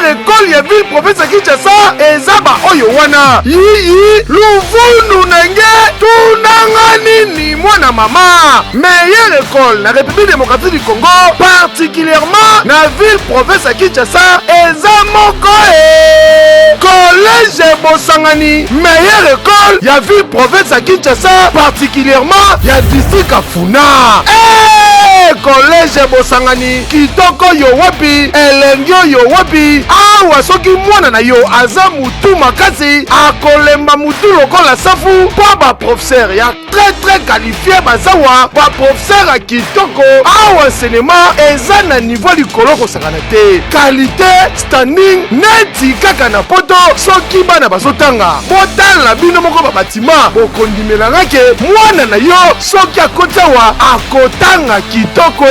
Meilleure école ya ville province ya Kinshasa eza ba oyo wana. Yiyi luvunu na nge tunanga nini mwana mama. Meilleure école na République démocratique du Congo, particulièrement na ville province ya Kinshasa eza moko e Collège Bosangani, meilleure école ya ville province ya Kinshasa, particulièrement ya district ya Funa. Hey! Collège Bosangani, kitoko yo wapi, elengi oyo wapi. Awa soki mwana na yo aza mutu makasi, akolemba mutu lokola safu mpo ba professeur ya très très qualifié bazawa, ba professeur ya kitoko. Awa enseignement eza na niveau likolo kosakana te, qualité standing neti kaka na poto. Soki bana bazotanga, botala bino moko babatima, bokondimelanga ke mwana na yo soki akoti awa akotanga kitoko.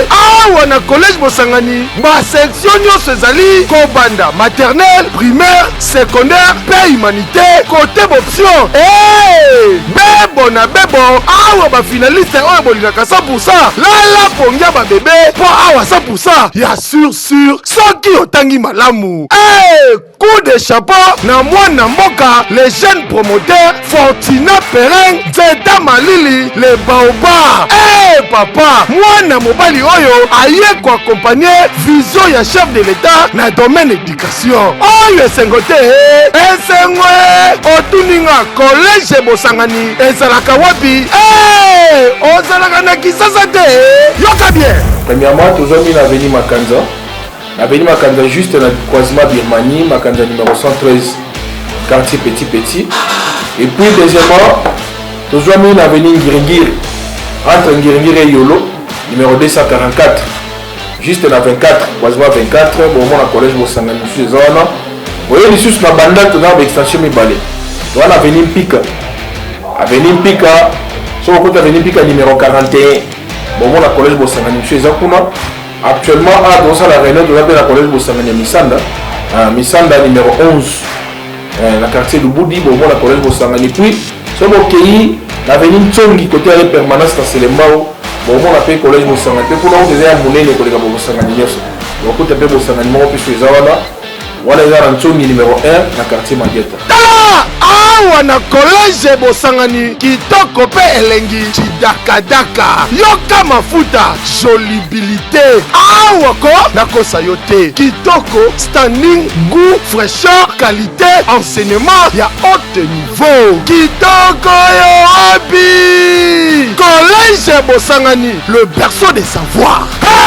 Awa na Collège Bosangani, basection nyonso ezali kobanda maternelle, primaire, secondaire mpe humanité. Kote boption hey! Bebo na bebo, awa bafinaliste oyo bolingaka 100%, lala pongia babebe mpo awa 100% ya sur sur soki otangi malamu. Hey! Coup de chapeau na mwana mboka, le jeune promoteur Fortuna Pereng Nzeta Malili, le baoba. Hey, papa, mwana mobali oyo aye koaccompagner vision ya chef de l'État na domaine éducation. Oyo esengo te, esengo e. Otuninga Collège Bosangani ezalaka wapi? Hey, ozalaka na Kisasa te? Yoka bien. Premièrement, tozwami na avenue Makanza, na avenue Makanza, juste na croisement Birmanie Makanza, numéro 113, quartier Petit Petit. Et puis deuxièmement, tozwami na avenue Ngiringiri, entre Ngiringiri et Yolo, numéro 244, juste na 24, croisement 24, bomona Collège Bosangani mosusu eza wana. Oye lisusu na Bandal, toza na baextension mibale. Toza na avenue Mpika, avenue Mpika, soki okoti avenue Mpika numéro 41, bomona Collège Bosangani mosusu eza kuna. Actuellement awa tozosala réunion, toza mpe na Collège Bosangani ya Misanda, Misanda numéro 11, na quartier Lubudi, bomona Collège Bosangani. Puis soki bokei na avenue Ntsongi, côté ya permanence na Selembao, bomona mpe Collège Bosangani mpe kuna. Kuta eza ya monene koleka bosangani nyonso. Bokuta mpe Bosangani moko mpe so eza wana. Wana eza na Ntsongi numéro 1, na quartier Mageta. Tala awa na Collège Bosangani, kitoko mpe elengi chidakadaka. Yoka mafuta jolibilité awa ko nakosa yo te. Kitoko, standing, goût, fraîcheur, qualité, enseignement ya haute niveau. Kitoko yo wapi? Collège Bosangani, le berceau des savoirs. Hey!